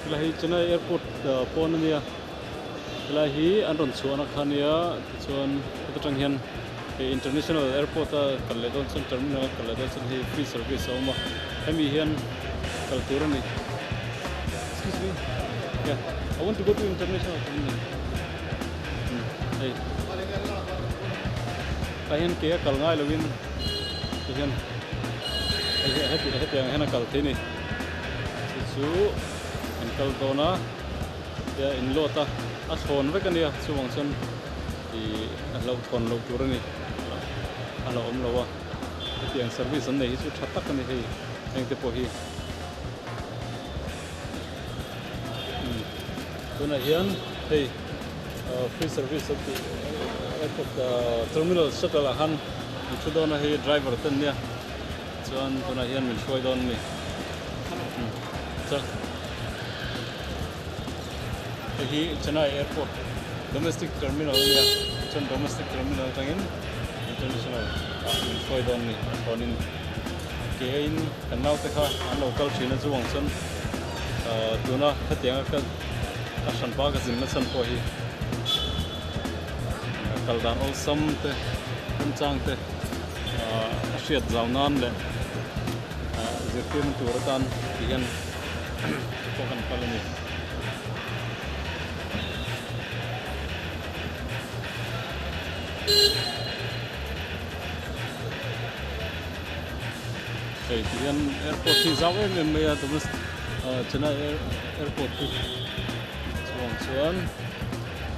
Helai hi Chennai airport pawn a nia helai hi an rawn chhuahna kha a nia tichuan heta tang hian hei international airport a kal leh dawn chuan terminal a kal leh dawn chuan hei free service a awm a hemi hian kal tur a ni excuse me yeah I want to go to international terminal hei tah hian ke a kal ngai lo in tihian hei heti hetiang hian a kal thei a ni. Chu chu an kal dawn a tia in load a a thlawn vek a nia chuvang chuan ih a hlauhthawn loh tur a ni a la awm lo a hetiang service an nei hi chu tha tak a ni hei heng te pawh hi umm tunah hian hei free service an tih airport terminal shuttle ah khan an thu dawn a hei driver te an nia. Chuan tunah hian min hruai dawn a ni. Chuan hei hi Chennai airport domestic terminal a nia chuan domestic terminal atangin international ah min hruai dawn a ni a thlawnin ke in kan naute kha an lo kal thin a chuang chuan tuna hetianga ka a hranpa ka zin na chhan pawh hi kal dan awlsam te remchang te. A hriat zau nan leh zirtirna tur atan ti hian pawh kan kal a ni. Hei ti hian airport hi zau em em mai a Chennai airport hi chuang chuan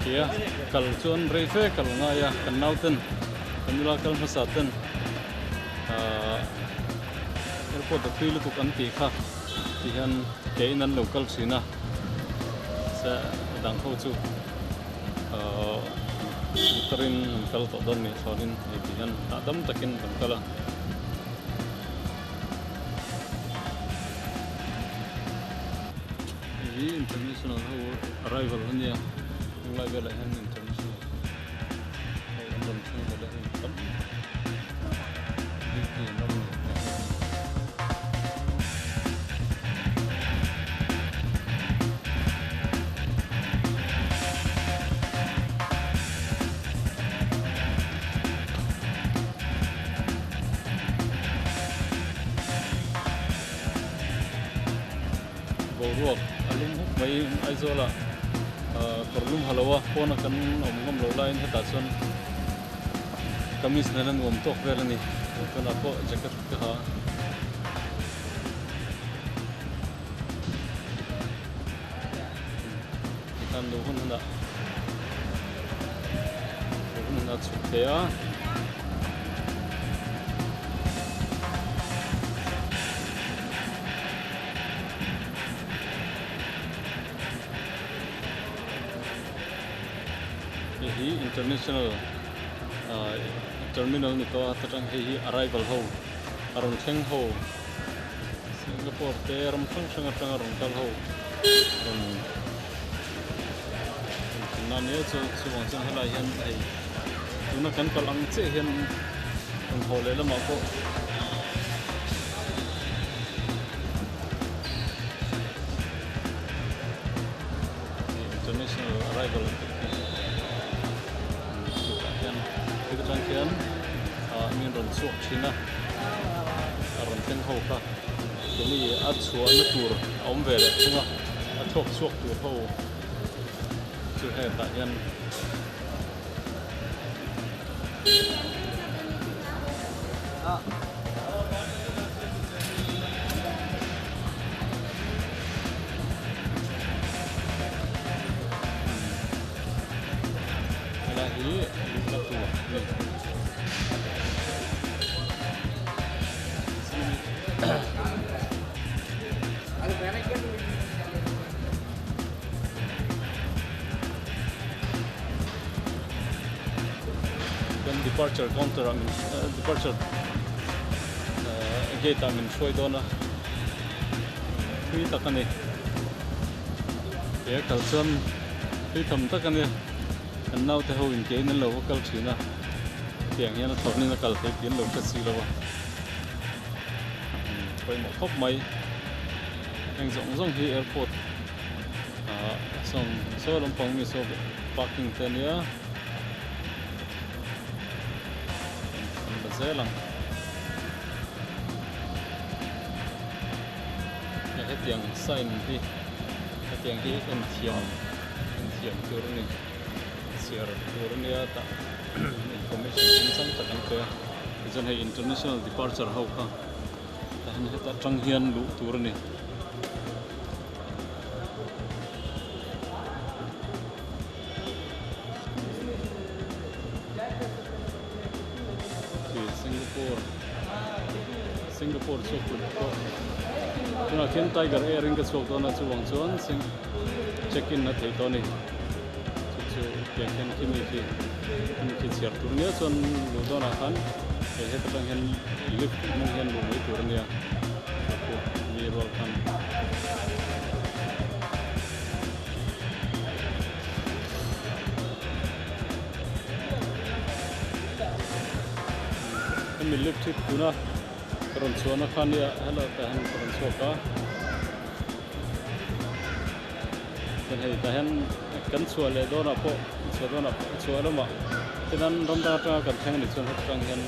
tia kal chuan rei fe kal ngai a kan nauten. Kan nula kal hmasa ten ahh airport a thui lutuk an tih kha ti hian ke in an lo kal thin a se a dang ho chu ahh motor in an kal tawh dawn nih chuanin hei ti hian hahdam takin kan kal a. Hei hi international ho arrival a nia tunlai velah hian international. Hei an rawn thleng ve leh hei tam duty an awm ni. Boruak a lum huk mai Aizawl ah kawr lum ha lo a pawn a kan awm ngawm loh laiin hetah chuan kamis nen a nuam tawk vel a ni tunah pawh jacket ka ha tikhan lo hun hunah lo hun hunah chhuk thei a. Hei hi international ah terminal ni tawh a ta tang hei hi arrival ho a rawn thleng ho Singapore te ram hrang hrang atanga rawn kal ho rawn rawn thlen na nia chu chuvang chuan helai hian hei tuna kan kal ang chiah hian rawn haw leh lamah pawh. International arrival an tih khi tah hian heta tang khian ah mi an rawn chhuak thin a a rawn thleng ho kha keni a chhuahna tur a awm ve leh thung a a chhuak chhuak tur ho chu hetah hian. Helai hi luhna tur a ni. Kan departure counter ah min departure gate ah min hruai dawn a thui tak a ni he kal chuan thui tham tak a ni kan naute ho in ke in an lo va kal thin a tiang hian a thlawrh in a kal thei tih an lo hre si lo a pawimawh khawp mai heng zawng zawng hi airport. Sawng saw lampang mi saw parking te ania kan la zel ang. Hetiang sign hi hetiang hi en thiam en thiam tur a ni chhiar tur a nia tah information kimchang tak an pe a tichuan hei international departure ho kha tah hian heta tang hian luh tur a ni. Singapore Singapore chhuak tur pawh tunah khian Tiger Air in ka chhuak dawn a chuvang chuan sing check in a theih tawh a ni chu chu tiang khian khimi khi khimi khi chhiar tur nia chuan luh dawnah khan hei heta tang hian lift hmang hian luh mai tur a nia chu mi rual khan. Hemi lift hi tuna ka rawn chhuahna kha nia helai tah hian ka rawn chhuak a chuan hei tah hian kan chhuah leh dawnah pawh chhuah dawnah pawh chhuah lamah tichuan ram dang atanga kan thleng anih chuan heti tang hian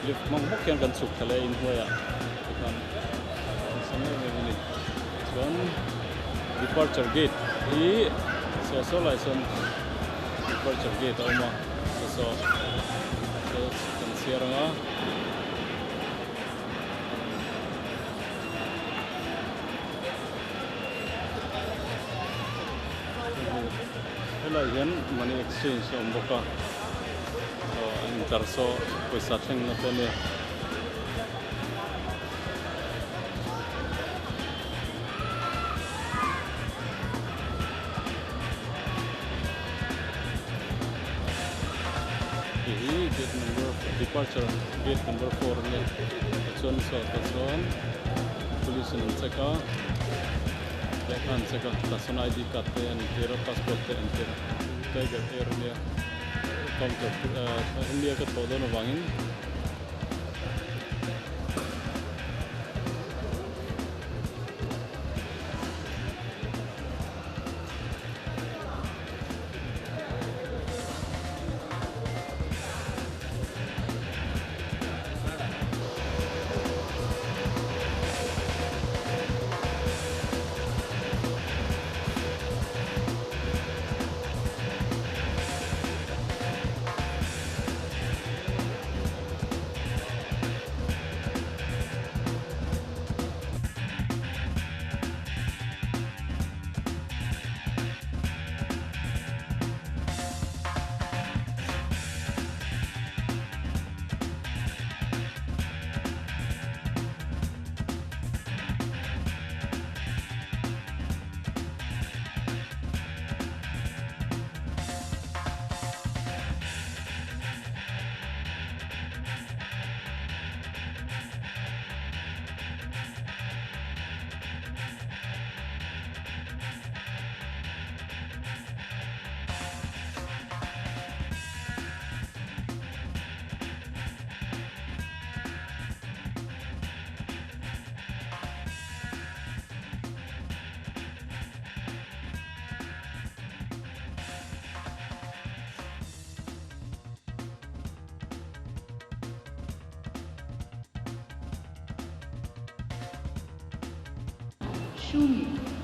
lift hmang bawk hian kan chhuk thla leh a inhnuaiah tikhan awlsam em em a ni chuan departure gate hi saw saw lai sawn departure gate a awm a saw saw saw kan chhiar ang a. Helai hian money exchange a awm bawk a aw an intlar saw pawisa thlengna te a nia. Hei hi gate number departure gate number 4 a nia tichuan saw tah chuan police in an check a lehkha an check a tah chuan id card te an entir a passport te an entir a tiger air a nia counter India ka thlawh dawn avangin.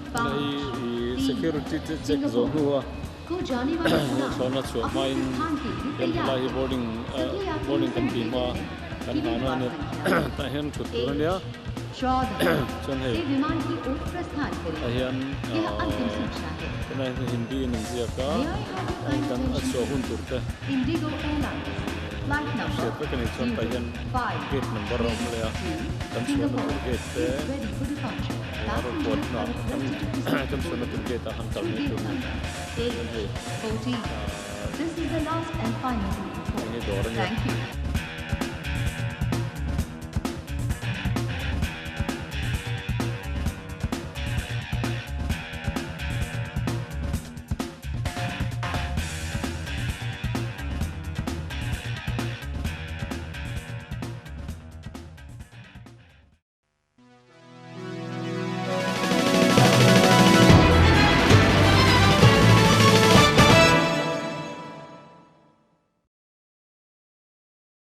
Hei security te check zawh hnu a thlawhna chhuah hmain hian helai hi boarding boarding kan tih hma kan nghahna a nia tah hian thut tur a nia chuan hei tah hian tunah hian hindi in an ziak a kan a chhuah hun tur te hriat vek a ni chuan tah hian gate number a awm leh a kan chhuahna tur gate te a rawn kuat hunah kan kan chhuahna tur gate ah han kal mai tur a ni chuan hei ahh hei hi dawr a nia.